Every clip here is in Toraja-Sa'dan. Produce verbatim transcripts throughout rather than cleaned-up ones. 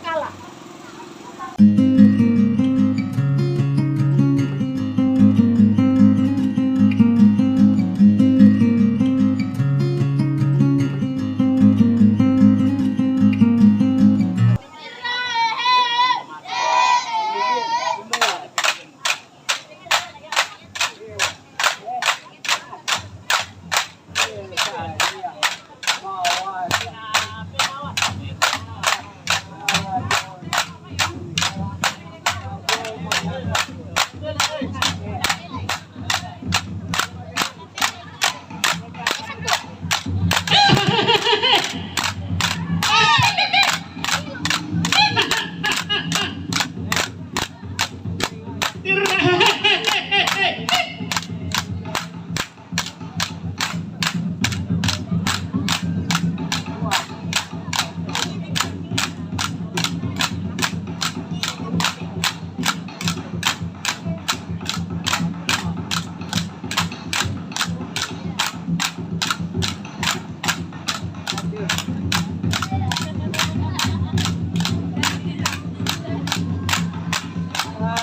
Kalah.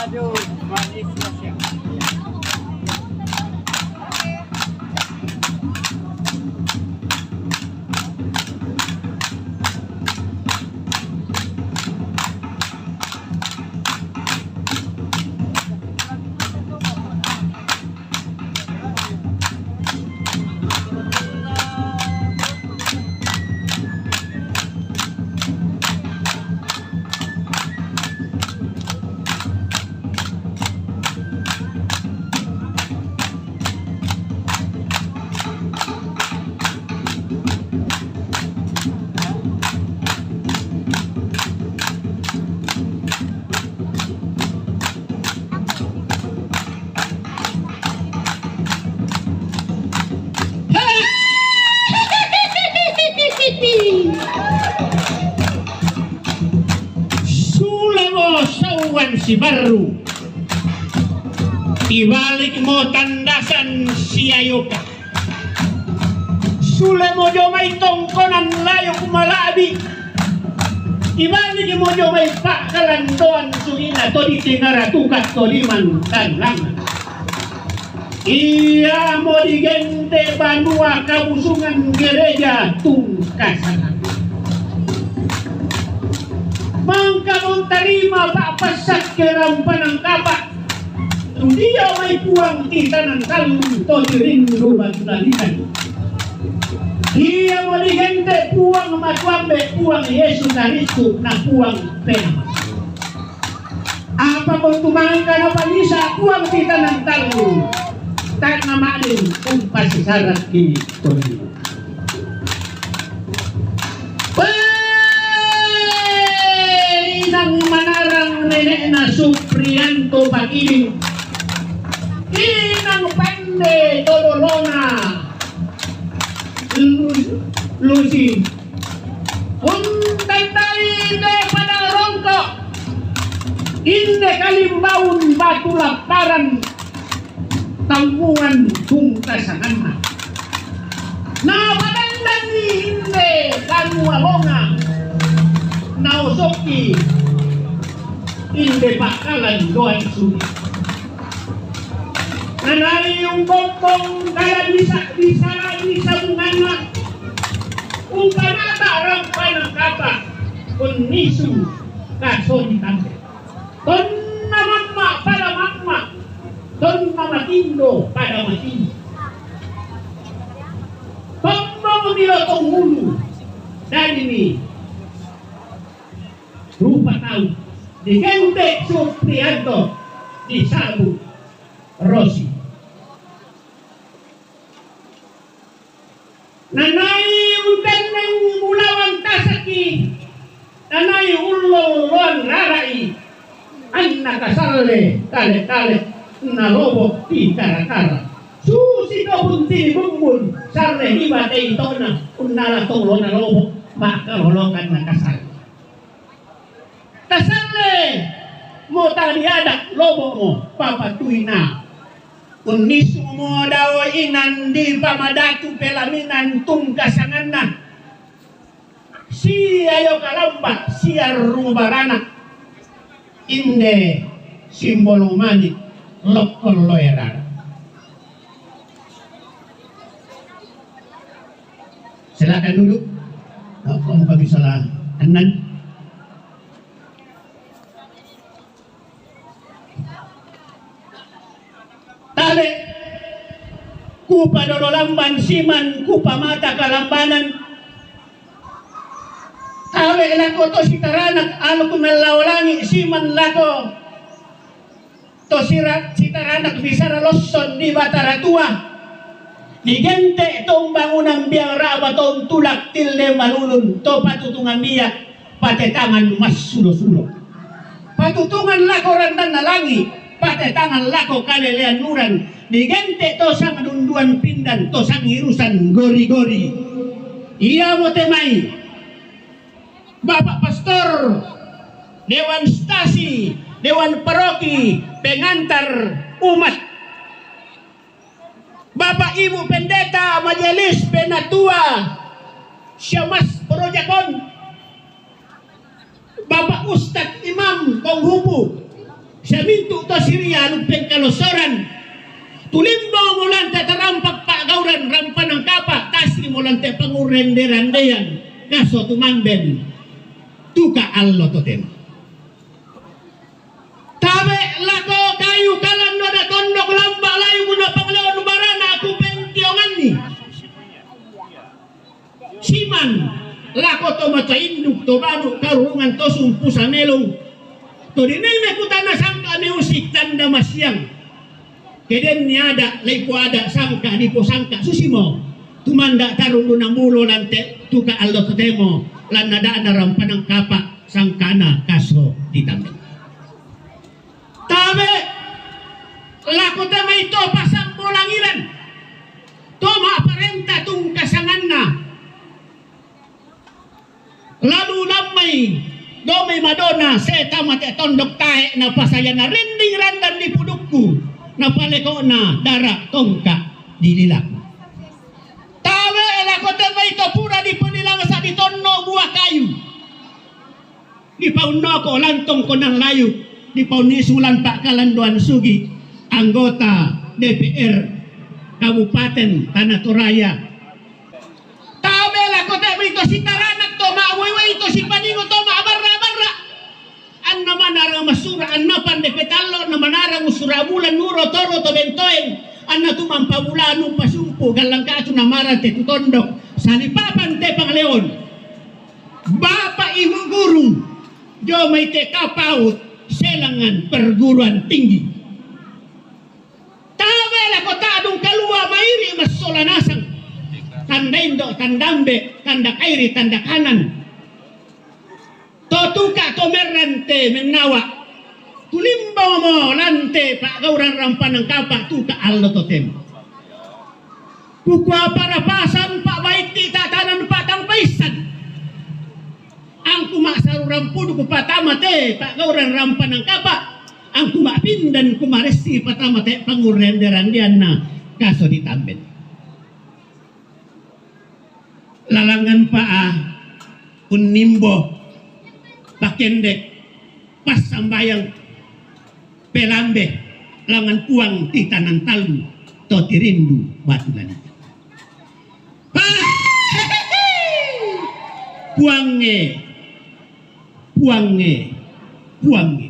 Aduh, manis ya, siap. Sulemo sauan si Barru, ibalikmo tandasan si Ayoka. Sulemo jo mai tongkonan layok mala'bi, ibalikmo jo mai pa'kalandoan sugi'na to ditinara tukat to liman tangnganna. Iamo digente' banua kabusungan gereja Tungkasangan. Mangka montarima pa'passakke rampanan kapa', tu dia mai Puang titanan tallu to tirindu batu lalikan. Iamo digente' Puang matuambe' Puang Yesu Karistu na Puang Pema. Apa ko tumangka napalisa Puang titanan tallu, tae' nama'din umpasisarakki todong. Wee, inang manarang nene'na Suprianto Pakiding, inang pande to dolona Lu-, Lusi. Untandai inde padang rongko', inde kalimbaun batu lapparan tammuan tungkasanganna. Napadandanni inde banua longa, naosokki inde pa'kalandoan sugi. Nanai ungkokkong kada bisa-bisa, bisa bunganna, ungkanata rampanan kapa', unnisu kasodi tambe. Tonna mamma' pada mamma', tonna matindo pada matindo. Tombong milo tongulu, dadi mi rupa tau digente' Suprianto disabu Rosi. Nanai untenneng bulawan tasakki, nanai ullo-ulloan rara'i, anna kasalle tale-tale nalobo' tikara-kara. Susi to buntini bumbun sarre hiba te itona unnala to ulona lobo' ma'kalolokan na kasalle. Tasalle mo taliada' lobo'mo papatuina. Unnissu'mo dao inan dipamadatu pelaminan tungkasanganna. Siayo kalamba, siarru barana. Inde simbolo mani lokkon loerara. Silakan duduk. Kok bisa lah tenang. Tabe', kupadolo lamban siman kupamata kalambanan. Tabe' lako to sitaranak aluk mellao langi' siman lako to sira-, sitaranak bisara losson di Batara Tua. Digente' to umbangunan biang ra'ba to untulak tille malulun to patutungan bia' patetangan massulo-sulo. Patutungan lako randanna langi', patetangan lako kalelean uran, digente' to sangdunduan pindan to sangirusan gori-gori. Iamo te mai, Bapak Pastor, Dewan Stasi, Dewan Paroki, pengantar umat, Bapak Ibu Pendeta, Majelis Penatua, Syamas Projakon, Bapak Ustadz Imam Penghupu, siamintu' to sirianu pengkalosoran, tulimbo molante tarampak pa'gauran rampanan kapa', tasi' molante pangurrende-randean, kaso tumamben, tuka allo totemo. Tabe' lako kayu kalando na tondok lamba' layu guna pangleon barana kupengtionganni. Siman lako to macainduk to banu karurungan to sumpu samelung. To dinai mekutana sangka' meusik tanda masiang. Kedenni ada', laipo ada' sangka' diposangka' susimo. Tumanda' tarundu namulo lante' tuka allo totemo, lanna da'na rampanan kapa' sangka'na kaso ditambe. Tabe' lako te mai to pasambo langiran, to ma'parenta tungka sanganna. Lalu lammai domai madona seta mate tondok tae' napasayana rinding randan di pudukku, napaleko'na dara' tongka' di lilaku. Tabe' lako te mai to pura dipenilang sadi tonno bua kayu. Dipaunnoko lantong konang layu, dipaunnisu lan pa'kalandoan sugi, anggota D P R Kabupaten Tana Toraya. Tabe' lako te mai to sitaranak to ma'wai-wai to sipaningo to ma'barra-barra. Anna manarang massura', anna pande petallo, na manarang ussura' bulan nuro toro to bentoen, anna tumampa bulanu pasumpu gallang ka'tu namara te tu tondok, salipapan te pangleon. Bapak Ibu guru, jomai T K PAUD, selangan perguruan tinggi. Tabe' lako ta'dung kalua mairi' massola nasang. Tanda indo', tanda ambe', tanda kairi, tanda kanan. To tuka' to merrante mennawa'. Tulimbomo lante pa'gauran rampanan kapa' tuka' allo totemo. Kukua parapasan pa'baitti tatanan patang paissan. Angku ma'saru rampudu kupatama te pa'gauran rampanan kapa'. Angku ma'pindan kumaressi patama te pangurrende-randeanna kaso ditamben. Lalangan pa'a unnimbo, pakendek, passambayang, pelambe, langan Puang titanan tallu, to tirindu batu lalita. Puangnge, Puangnge, Puangnge.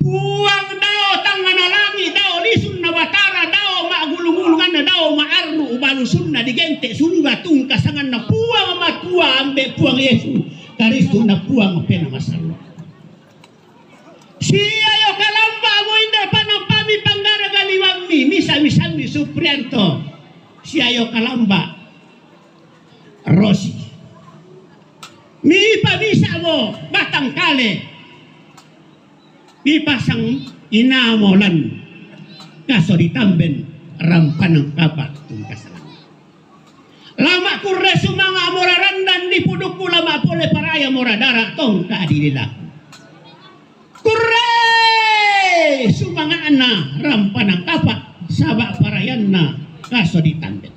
Puang dao tangngana langi', dao lisunna Batara, dao ma'gulung-gulunganna, dao ma'arru' balusunna, digente' suruga tungka sanganna Puang Matua Ambe' Puang Yesu Karistu na Puang Pena Masallo'. Siayo kalamba mo inde panampami panggaraga liwammi, misa-misammi Suprianto. Siayo kalamba Rosi. Mipamisa mo batang kale. Mipasang inamo lan kaso ditamben rampanan kapa' tungka sanganna. Lama' kurre sumanga' mora randan di pudukku, lama' pole paraya mora dara' tongka' di lilaku. Kurre sumanga'na rampanan kapa' saba' parayanna kaso ditamben.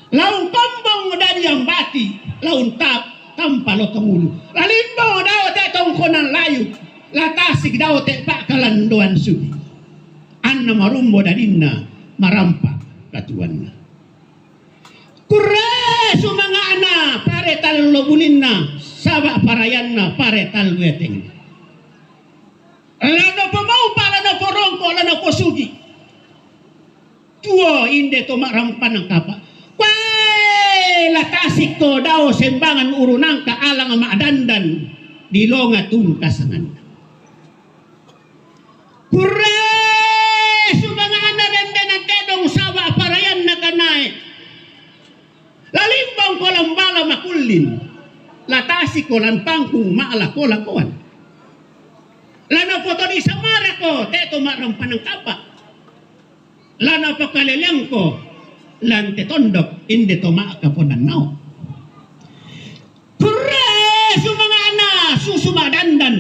Laung kombong dadi ambati, laung tap tampa lotong ulu. Lalimbong dao te tongkonan layu, latasik dao te pakalandoan sugi. Anna marumbo dadinna, marampa katuanna. Kurre sumanga'na pare tallo bulinna, saba' parayanna pare tallu etengna. Lana pomaupa, lana porongko, lana posugi. Tuo inde to ma'rampanan kapa'. Kuae, latasikko dao sembangan urunangka alang ma'dandan di longa tungka sanganna. Kurre sumanga'na rendenan tedong saba' parayanna kanae. Lalimbongko lan bala makullin, latasikko lan pangkung ma'lako-lakoan. Lana potodi samarako te to ma'rampanan kapa'. Lana pakaleleangko lan te tondok inde to ma'kaponan nao. Kurre sumanga'na susu ma'dandan.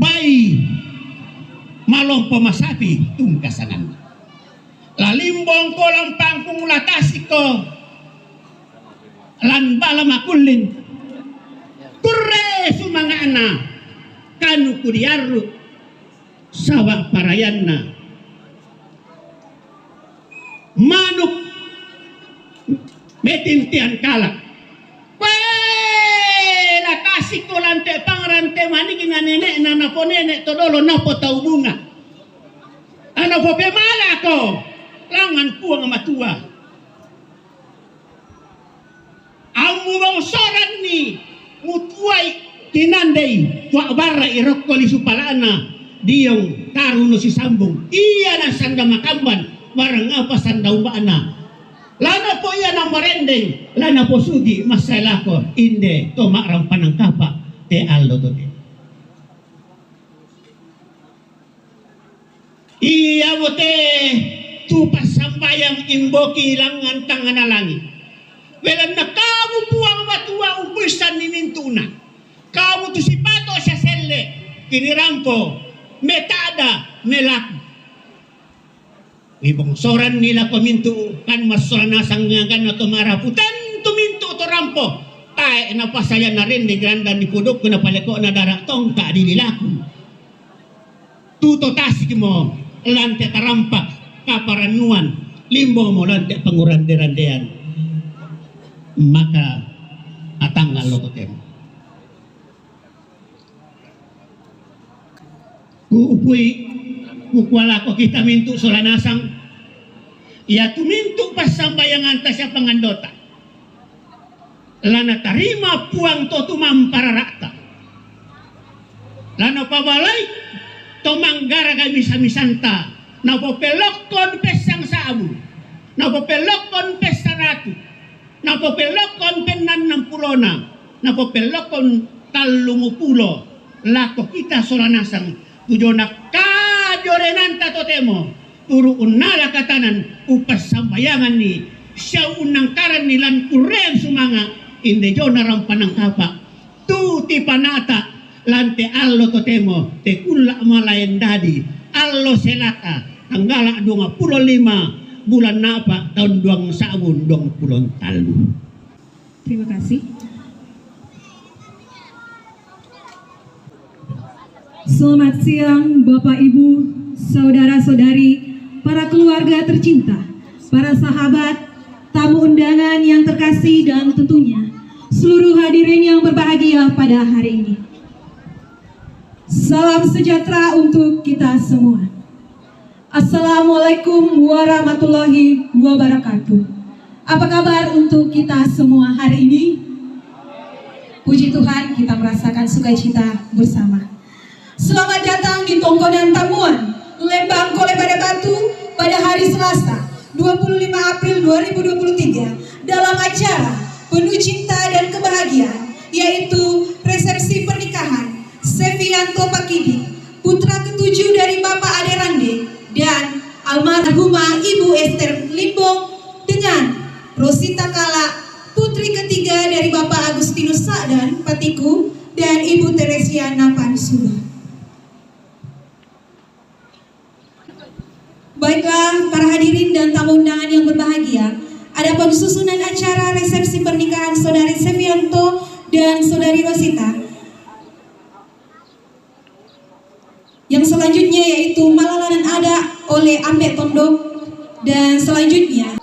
Bai malompo masapi tungka sanganna. Lalimbongko lan pangkung, latasikko lan bala makullin. Kurre sumanga'na kanu kudiarru saba' parayanna manuk metintian kala'. Wee, latasikko lan te pangrante manigna nene'na naponene' to dolo napotau bunga. Lana popemalako langngan Puang Matua. Ammu bongsoranni mutuai kinandei, kua'barra'i rokko lisu pala'na diong taruno sisambung. Ia nasanda makamban, barang apa sanda umba'na. Lana po ia namarendeng, lana posugi massae lako inde to ma'rampanan kapa' te allo to te. Iamo te tu passambayang imboki langngan tangngana langi'. Belanna Kamu Puang Matua umpuissanni mintu'na. Kamu tu sipato' sia selle', kinirampo, meta'da, melaku. Mibongsoranni lako mintu' kan massola nasang ngaganna to marapu, tentu mintu' to rampo. Tae' napasaya narende grandan dipodokku napaleko'na dara' tongka' dililaku. Tu to tasikmo lan te tarampak kaparannuan, limbongmo lan te pangurande-randean. Maka atangnga' lo totemo. Kuupui, kukua lako kita mintu' sola nasang, iatu mintu' passambayanganta sia pangandota. Lanatarima Puang to tumampa rara'ta. Lanapabalai to manggaraga misa-misanta, napopellokkon pessang sa'bu, napopellokkon pessaratu, napopellokkon pennannang pulona, napopellokkon tallungupulo lako kita sola nasang, tu jona kajorenanta totemo, turu unnala katanan, upassambayanganni, sia unnangkaranni lan kurrean sumanga', inde jona rampanan kapa', tu tipanata' lan te allo totemo, tekulla' malaen dadi, allo selaka, tanggala' duangpulo lima bulan napa' taun duang sa'bu duangpulo tallu. Terima kasih. Selamat siang, Bapak, Ibu, saudara-saudari, para keluarga tercinta, para sahabat, tamu undangan yang terkasih, dan tentunya seluruh hadirin yang berbahagia pada hari ini. Salam sejahtera untuk kita semua. Assalamualaikum warahmatullahi wabarakatuh. Apa kabar untuk kita semua hari ini? Puji Tuhan, kita merasakan sukacita bersama. Selamat datang di Tongkonan Tammuan, Lembang Kole Pada Batu, pada hari Selasa, dua puluh lima April dua ribu dua puluh tiga, dalam acara penuh cinta dan kebahagiaan, yaitu resepsi pernikahan Sevianto Pakidi, putra ketujuh dari Bapak Ade Rande, dan almarhumah Ibu Esther Limbong, dengan Rosita Kala, putri ketiga dari Bapak Agustinus Sa'dan Patiku dan Ibu Teresia Napan Suba. Baik, Para hadirin dan tamu undangan yang berbahagia, adapun susunan acara resepsi pernikahan Saudari Sevianto dan Saudari Rosita yang selanjutnya yaitu Malalanan Ada oleh Ambek Tondok, dan selanjutnya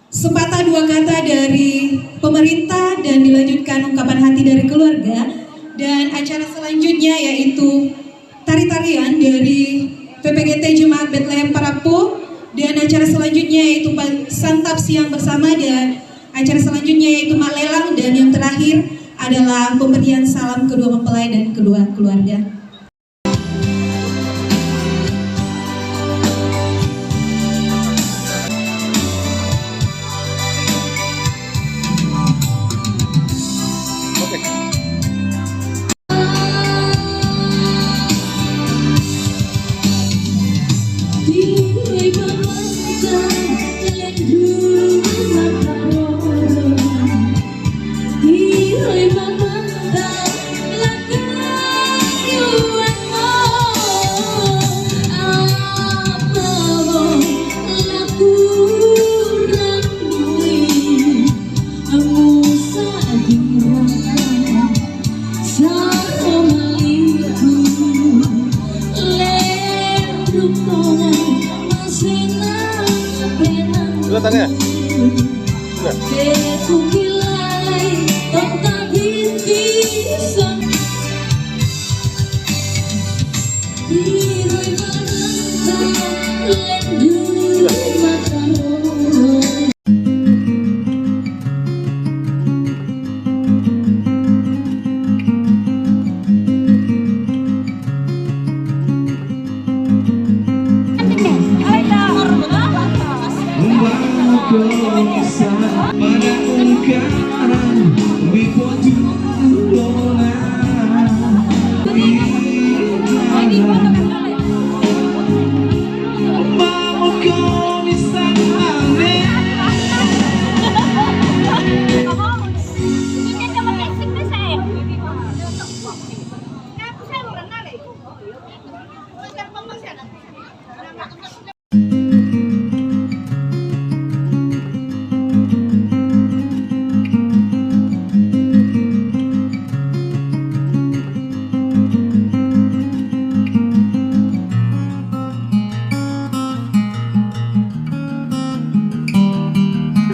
sepatah dua kata dari pemerintah dan dilanjutkan ungkapan hati dari keluarga, dan acara selanjutnya yaitu tari-tarian dari P P G T Jemaat Bethlehem Parapu, dan acara selanjutnya yaitu pa- santap siang bersama, dan acara selanjutnya yaitu malelang, dan yang terakhir adalah pemberian salam kedua mempelai dan kedua keluarga. Sudah, Tania? Sudah.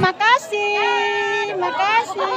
Makasih, makasih.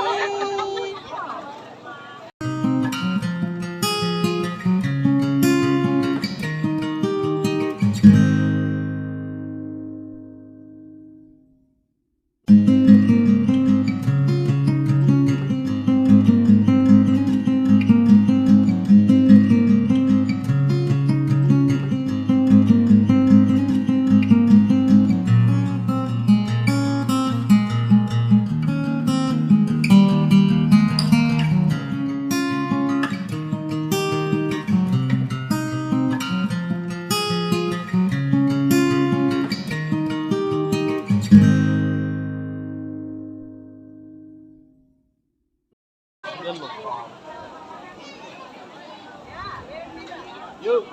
Yuk.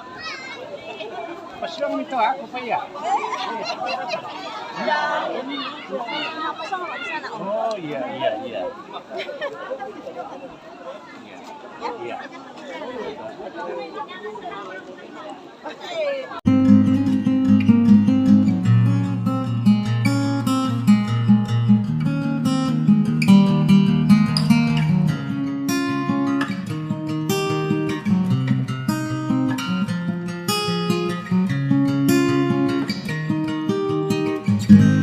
Pasang minta aku, Pak, ya? Oh, iya, iya, iya. Iya. Iya.